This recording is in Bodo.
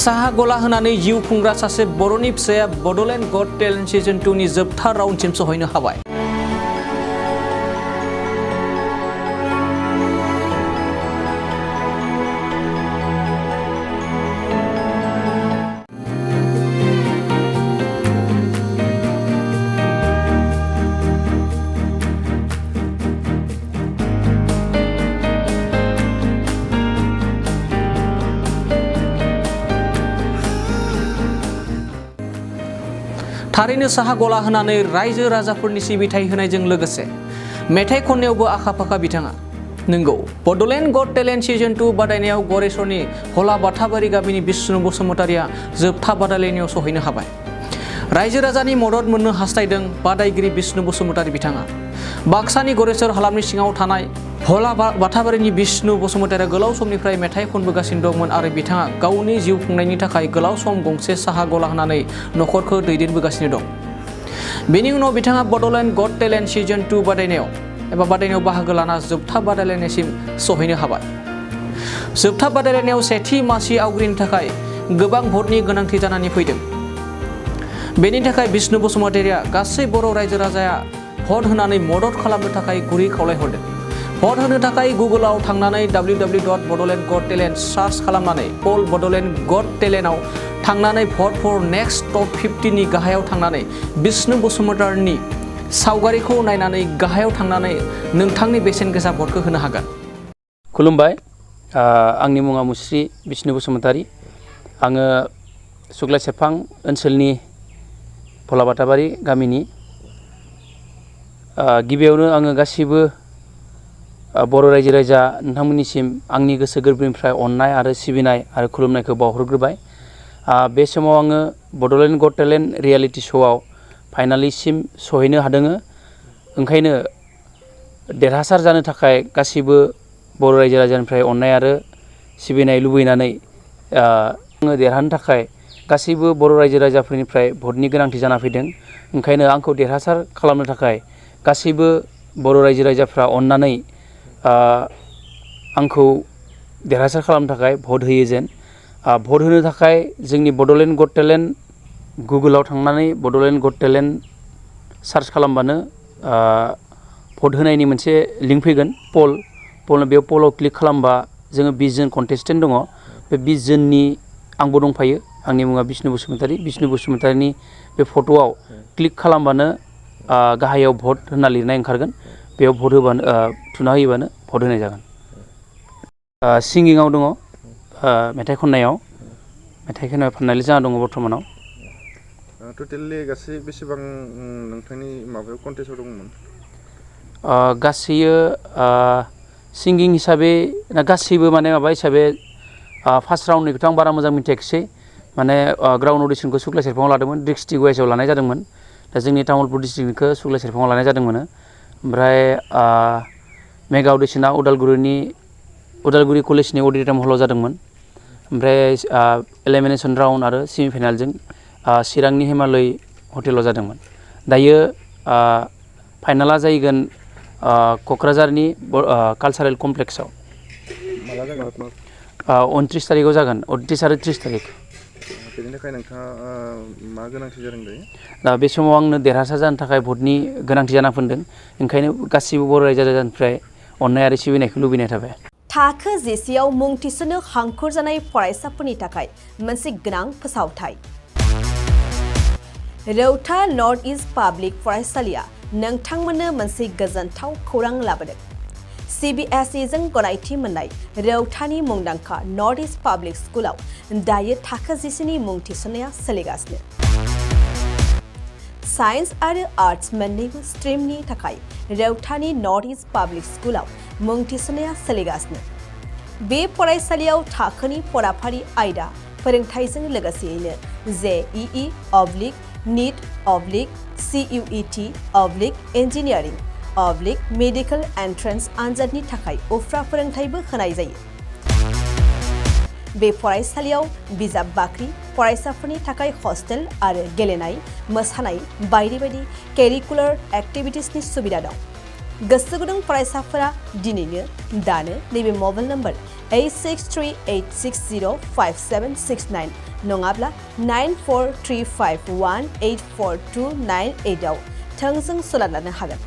साहा गला होनानै जिउ खुंग्रा सासे बर'नि फिसाया बड'लेण्ड गट टेलेन्ट सिजन 2 नि जोबथा राउन्डसिम सहैनो हाबाय। थारैनो साहा गला होनानै रायजो राजाफोरनि सिबिथाय होनायजों लोगोसे मेथाइ खननायावबो आखा-फाखा बिथाङा। नंगौ, बड'लेण्ड गट टेलेन्ट सिजन 2 बादायनायाव गरेस्वरनि हला बाथाबारि गामिनि बिष्णु बसुमतारिया जोबथा बादायलायनायाव सहैनो हाबाय। रायजो राजानि मदद मोननो हास्थायदों बादायगिरि बिष्णु बसुमतारी बिथाङा। बाक्सानि गरेस्वर हालामनि सिङाव थानाय हला बाथाबारिनि बिष्णु बसुमतारिया गोलाव समनिफ्राय मेथाइ खनबोगासिनो दंमोन आरो बिथाङा गावनि जिउ खुंनायनि थाखाय गोलाव सम गंसे साहा गला होनानै नखरखौ दैदेनबोगासिनो दं। बेनि उनाव बिथाङा बड'लेण्ड गट टेलेन्ट सिजन 2 बादायनायाव बाहागो लाना जोबथा बादायलायनायसिम सहैनो हाबाय। जोबथा बादायलायनायाव सेथि मासि आवग्रिनो थाखाय गोबां भटनि गोनांथि जानानै फैदों। बेनि थाखाय बिष्णु बसुमतारिया गासै बर' रायजो राजाया भट होनानै मदद खालामनो थाखाय गुरै खावलायहरदों। भट होनो थाखाय गुगोलाव थांनानै www.bodoland.got.talent सार्च खालामनानै पोल बड'लेण्ड गट टेलेन्टआव थांनानै भट फर नेक्स्ट टप 50 नि गाहायाव थांनानै बिष्णु बसुमतारिनि सावगारिखौ नायनानै गाहायाव थांनानै नोंथांनि बेसेन गोसा भटखौ होनो हागोन। खुलुमबाय, आंनि मुङा मुस्रि बिष्णु बसुमतारी। आङो सुग्ला सेरफां ओनसोलनि भला बाथाबारि गामिनि। गिबियावनो आङो गासिबो बर' रायजो राजा नोंथांमोननिसिम आंनि गोसो गोरबोनिफ्राय अननाय आरो सिबिनाय आरो खुलुमनायखौ बावहरग्रोबाय। बे समाव आङो बड'लेण्ड गट टेलेन्ट रियेलिटि श'आव फाइनालिसिम सहैनो हादों। ओंखायनो देरहासार जानो थाखाय गासिबो बर' रायजो राजानिफ्राय अननाय आरो सिबिनाय लुबैनानै आङो देरहानो थाखाय गासिबो बर' रायजो राजाफोरनिफ्राय भटनि गोनांथि जाना फैदों। ओंखायनो आंखौ देरहासार खालामनो थाखाय गासिबो बर' रायजो राजाफ्रा अननानै आंखौ देरहासार खालामनो थाखाय भट होयो जेन। भट होनो थाखाय जोंनि बड'लेण्ड गट टेलेन्ट गुगोलाव थांनानै बड'लेण्ड गट टेलेन्ट सार्च खालामबानो भट होनायनि मोनसे लिंक फैगोन। बेयाव पलाव क्लिक खालामबा जोङो 20 जन कन्टेस्टेन्ट दङ। बे 20 जननि आंबो दंफायो। आंनि मुङा बिष्णु बसुमतारी। बिष्णु बसुमतारीनि बे फट'आव क्लिक खालामबानो गाहायाव भट होनना लिरनाय ओंखारगोन। बेयाव भट होबानो थुना होयोबानो भट होनाय जागोन। सिंगिङाव दङ, मेथाइ खननायाव फाइनालिस्ट जाना दङ बर्थमानाव। टटेलि गासै बेसेबां नोंथांनि माबायाव कन्टेस्टआव दंमोन? गासैयो सिंगिं हिसाबै गासैबो माने माबा हिसाबै फार्स्ट राउन्डनिखौथ' आं बारा मोजां मिथियाखिसै। माने ग्राउन्ड अडिसनखौ सुग्ला सेरफाङाव लादोंमोन, डिस्ट्रिक्ट वाइसआव लानाय जादोंमोन। दा जोंनि तामुलपुर डिस्ट्रिक्टनिखौ सुग्ला सेरफाङाव लानाय जादोंमोन। ओमफ्राय मेगा अडिसना उदालगुरि कलेजनि अडिट'रियाम हलाव जादोंमोन। ओमफ्राय एलिमिनेसन राउन्ड आरो सेमि फाइनालजों चिरांनि हिमालय हटेलाव जादोंमोन। दायो फाइनाला जाहैगोन क'क्राझारनि कालसारेल कमप्लेक्सआव। 29 तारिखआव जागोन, 29 आरो 30 तारिख। बेनि थाखाय नोंथाङा मा गोनांथि जादों दायो? दा बे समाव आंनो देरहासार जानो थाखाय भटनि गोनांथि जाना फैदों। ओंखायनो गासिबो बर' रायजो राजानिफ्राय अननाय आरो सिबिनायखौ लुबैनाय थाबाय। थाखो जिसेआव मुं थिसननो हांखुर जानाय फरायसाफोरनि थाखाय मोनसे गोनां फोसावथाय। रौता नर्थ इस्ट पाब्लिक फरायसालिया नोंथांमोननो मोनसे गोजोनथाव खौरां लाबोदों। CBSE जों गनायथि मोननाय रौतानि मुंदांखा नर्थ इस्ट पाब्लिक स्कुलाव दायो थाखो जिसेनि मुं थिसननाया सोलिगासिनो। साइन्स आरो आर्ट्स मोन्नैबो स्ट्रिमनि थाखाय रौतानि नर्थ इस्ट पाब्लिक स्कुलाव मुं थिसननाया सोलिगासिनो। बे फरायसालियाव थाखोनि फराफारि आयदा फोरोंथायजों लोगोसेयैनो JEE, NEET, CUET, engineering, medical entrance आनजादनि थाखाय उफ्रा फोरोंथायबो होनाय जायो। बे फरायसालियाव बिजाब बाख्रि, फरायसाफोरनि थाखाय हस्टेल आरो गेलेनाय, मोसानाय बायदि बायदि केरिकुलार एक्टिभिटिसनि सुबिदा दं। गोसो गुदुं फरायसाफोरा दिनैनो दानो नैबे मबाइल नम्बर 8638605769 नङाब्ला 9435184298 आव थोंजों सोलाद लानो हागोन।